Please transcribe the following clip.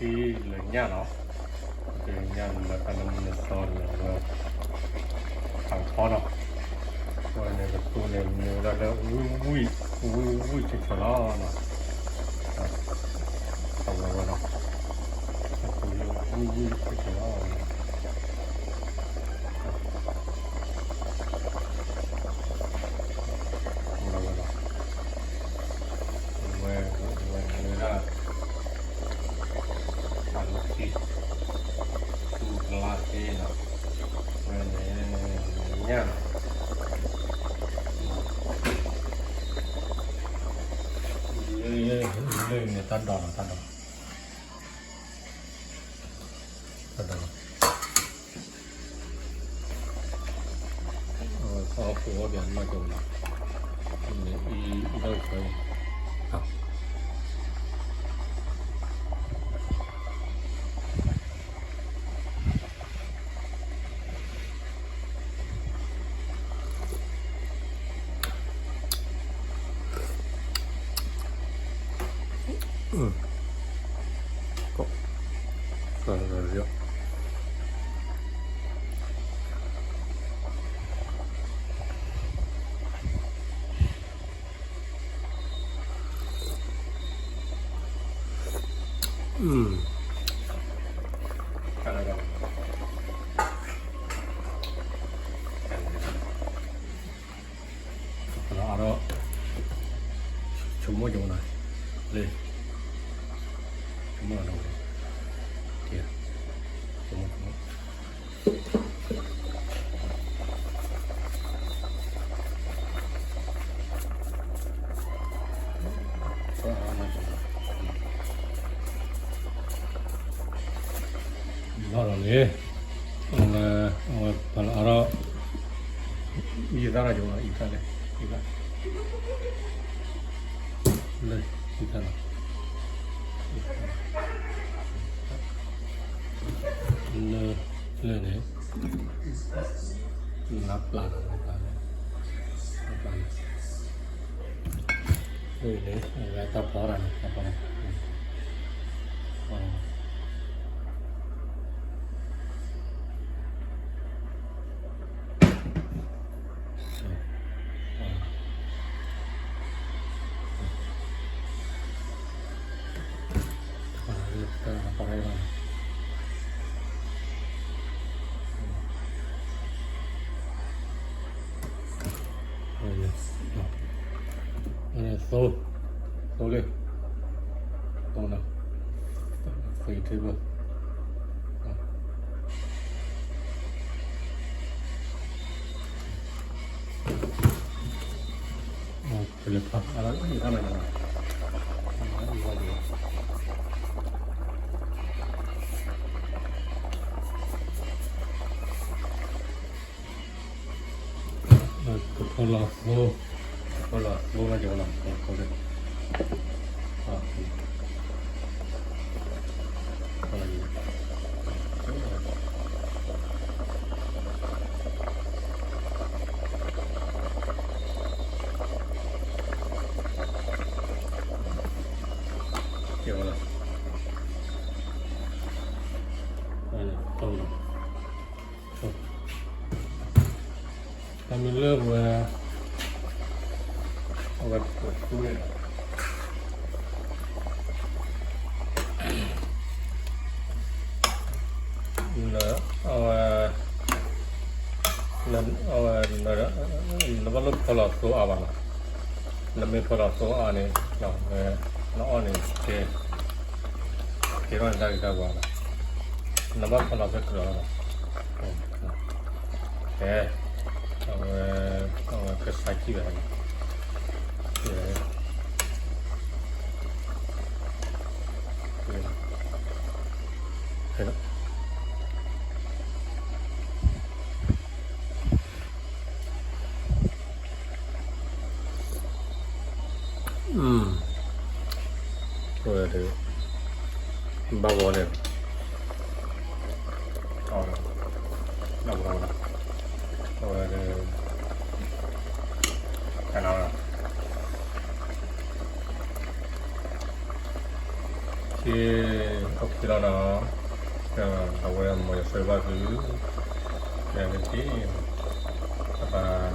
လၢညၣ်နီၤ, လၢညၣ်လၢတၢ်လၢမုၢ်နံၤသီန့ၣ် လၢ ထီနီၤ, အဝဲန့ၣ်ကသူန့ၣ် မ့ၢ်ဝဲဒၣ်လၢဝံၣ်ဝံၣ်ဆၢဆၢလီၤနီၤ, အဝဲဝဲနီၤ, ကသူလၢဝံၣ်ဝံၣ်ဆၢဆၢလီၤ. ဝဲ ဝဲ ဝဲဒၣ် အလီၢ်ခံ သူကလါသ့နီၤ, ဝဲန့ၣ် ညၣ်နီၤ, လၢန့ၣ်တၢ်ဒိးနီၤ, တၢ်ဒိး တၢ်ဒိး အီၣ်ဖိအီၣ်ပၠးနီၢ်ကီၢ်နီၤ, အံၤအံၤတၢ်ခွဲး, အါထီၣ် ဆိကမိၣ်ကမနၤ, လၢ ဆိကမိၣ်နီၤ, ဆိကမိၣ် ဆိကမိၣ် လီၤဒီးန့ၣ် အဝဲ အဝဲပှၤလၢအါထီၣ် ယသၣ်ဒီးယဝဲ ယသၣ်လဲၣ် ယသၣ် လၢ ယသၣ်လီၤ လၢ လၢန့ၣ် နပျၢ်လီၤ နပျၢ်လီၤ နပျၢ်လီၤ လၢန့ၣ် အဝဲတၢ်ဖီတၢ်န့ၣ် တၢ်ဖီတၢ် သိ သိလၢ သိနီၤ သိထ့ဘၢ ကလဲၤဖးအါလီၤ အံၤဖးလီၤ ကဖီလီၤသိ ကဖီလီၤသိလၢကလီၤသိလၢ ကဲဝဲလီၤ တၢ်မ့ၢ်လၢပဝဲ အဝဲပသူန့ၣ် လၢ အဝဲ အဝဲ နဘၣ်လၢဖီလီၤသိအါဘၣ်နီၤ နမ့ၢ်ဖီလီၤသိအါန့ၣ် နအီၣ်န့ၣ် ကဲ ကဲထီၣ်န့ၣ်တၢ်ဂ့ၤတၢ်ဝါလီၤ နဘၣ်ဖီလီၤဖဲကြၢးလီၤ ကဲ အဝဲ အဝဲကစၢ်ခံဘၣ် ကဲ ကဲ ကဲ အဝဲဒၣ် ဘၣ်ဝီန့ၣ် အဝဲဒၣ် ကဲ ကဲ လီၤနီၤ, အဝဲမ့ၢ်ယဆၢဘၣ်သု, ယက့ၤ, အဘၣ်,